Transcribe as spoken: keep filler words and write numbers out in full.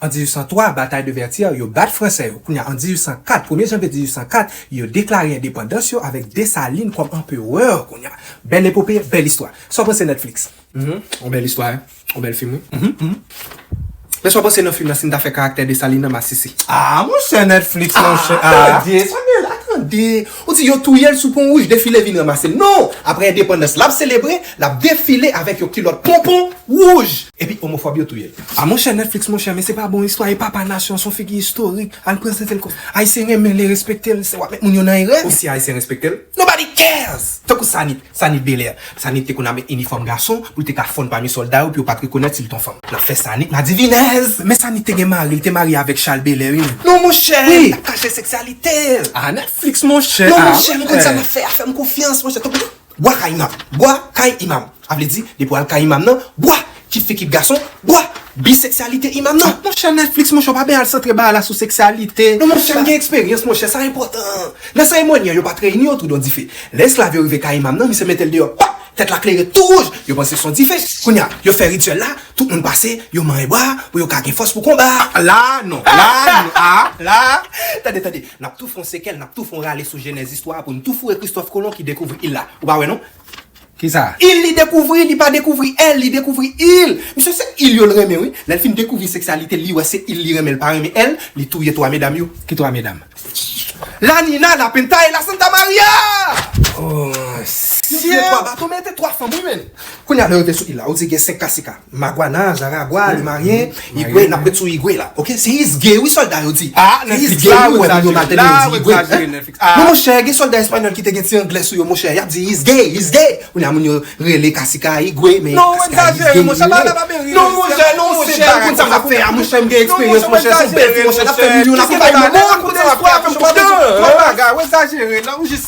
An dizuit san twa, Bataille de Vertières, yo bat Fransè yo. Kounye a, an dizuit san kat, premye janvye dizuit san kat, yo deklare endepandans yo avèk Desalin kòm anperè. Kounye a, bèl epope, bèl istwa. Sa w panse Netflix? Mhm. Yon bèl istwa, wi. Yon bèl fim, wi. Mhm, mhm. Men sa w panse nan fim nan, si n ta fè karaktè Desalin nan masisi? Ah, monchè, Netflix, monchè. Ah, tande, sa gen la, tande. Ou di yo touye l sou Pon Wouj, defile vin ranmase l. Non! Apre endepandans, l ap selebre, l ap defile avèk yon kilòt ponpon wouj. Epi omofòb yo touye l. Ah, monchè, Netflix, monchè, men se pa bon istwa, e papa nasyon, se yon figi istorik. Al prezante l kon Ayisyen renmen l e respekte l, se w ap met moun yo nan erè. Ou si Ayisyen respekte l? Nobody cares! Tankou Sanit, Sanit Belair. Sanit te konn ap met inifòm gason pou l te ka fonn pami sòlda yo pou yo pa t rekonèt si l te yon fanm. N ap fè Sanit madivinèz. Men Sanit te gen mari, l te marye avèk Charles Belair, wi. Non, monchè, wi, l ap kache seksyalite l. Ah, Netflix, monchè. Non, ah, monchè, m konn sa m ap fè, a fè m konfyans, monchè. Tankou bwa kay imam. Bwa kay imam. A vle di, depi w al kay imam nan, bwa, kit fi kit gason, bwa, biseksyalite imam nan. Monchè, Netflix, monchè, w pa byen al santre bagay la sou seksyalite. Non, monchè, m gen eksperyans, monchè, sa enpòtan. Nan seremoni an, yo pa t reyini otou don dife. Lè esklav yo rive kay imam nan, misye mete l deyò, pap, tèt la klere tou wouj, yo panse se yon dife. Kounye a, yo fè rityèl la, tout moun pase, yo manyen bwa, pou yo ka gen fòs pou konba. La, non, la, non, ah, la. Tande, tande, n ap tou fè yon sekèl, n ap tou fè yon rale sou jenèz istwa a pou n tou foure Kristòf Kolon ki dekouvri il la. Ou pa wè, non? Kisa? Il li dekouvri, li pa dekouvri èl, li dekouvri il. Misye se il yo l renmen, wi. Lè l fin dekouvri seksyalite l, li wè se il li renmen, l pa renmen èl, li touye twa medam yo. Ki twa medam? La Nina, la Pinta e la Santa Maria! Oh, li touye twa bato, men te twa fanm, wi, men. Kounye a, lè yo rive sou il la, ou di gen senk kasika. Magwana, Jaragwa, Lemaryen, Igwe, n ap ret sou Igwe la. Ok, se Izge, wi, sòlda yo di. Ah, se Izge, wi, wè, moun yo mal tande yo di Igwe. Non, monchè, gen sòlda espanyòl ki te gen ti anglè sou yo, monchè. Y ap di Izge, Izge. Kounye a, moun yo rele kasika Igwe, men kasika Izge li rele. Non, monchè, non, monchè, ou konn sa m ap fè a, monchè, m gen eksperyans, monchè, se yon bèl fi, monchè, n ap fè milyon, n ap konpayi nan mond, kote istwa a fè m konprann. Bagay, ou egzajere, non, ou jis